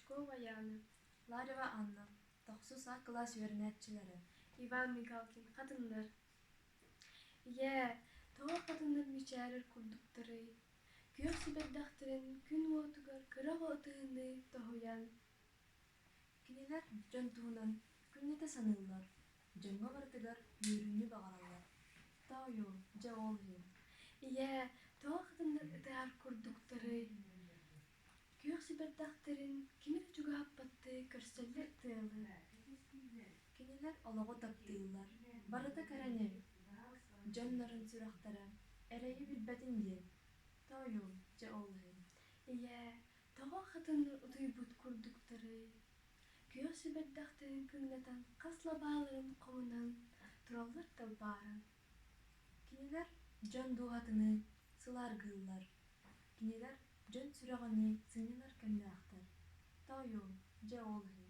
Стручкова Яна, Ларева Анна, тохсус А кылаас үөрэнээччилэрэ. Иван Мигалкин хатыннар. Ийээ, тоҕо хатыннар мичээрэр курдуктарый? Күөх сибэрдэхтэрин күн уотугар кыра оҕо ытыһыныы тоһуйан Кинилэр дьон туһунан күннэтэ саныыллар, дьоҥҥо барытыгар үөрүүнү баҕараллар. Тоойуом, дьэ ол иһин. Ийээ, тоҕо хатыннар ытыһар курдуктарый? Күөх сибэрдэхтэрин кими да чугаһаппаттыы көрсөллөр тыалы. Кинилэр олоҕу таптыыллар, барыта кэрэни, дьоннорун сүрэхтэрэ эрэйи билбэтин диэн. Тоойуом, дьэ ол иһин. Ийээ, тоҕо хатыннар утуйбут курдуктарый? Күөх сибэрдэхтэрин кыҥнатан хас лабааларын хомунан тураллар далбааран. Кинилэр дьон дууһатыныы сылааргыыллар, кинилэр дьон сүрэҕинии сынньанар кэмнээхтэр. Тоойуом, дьэ ол иһин.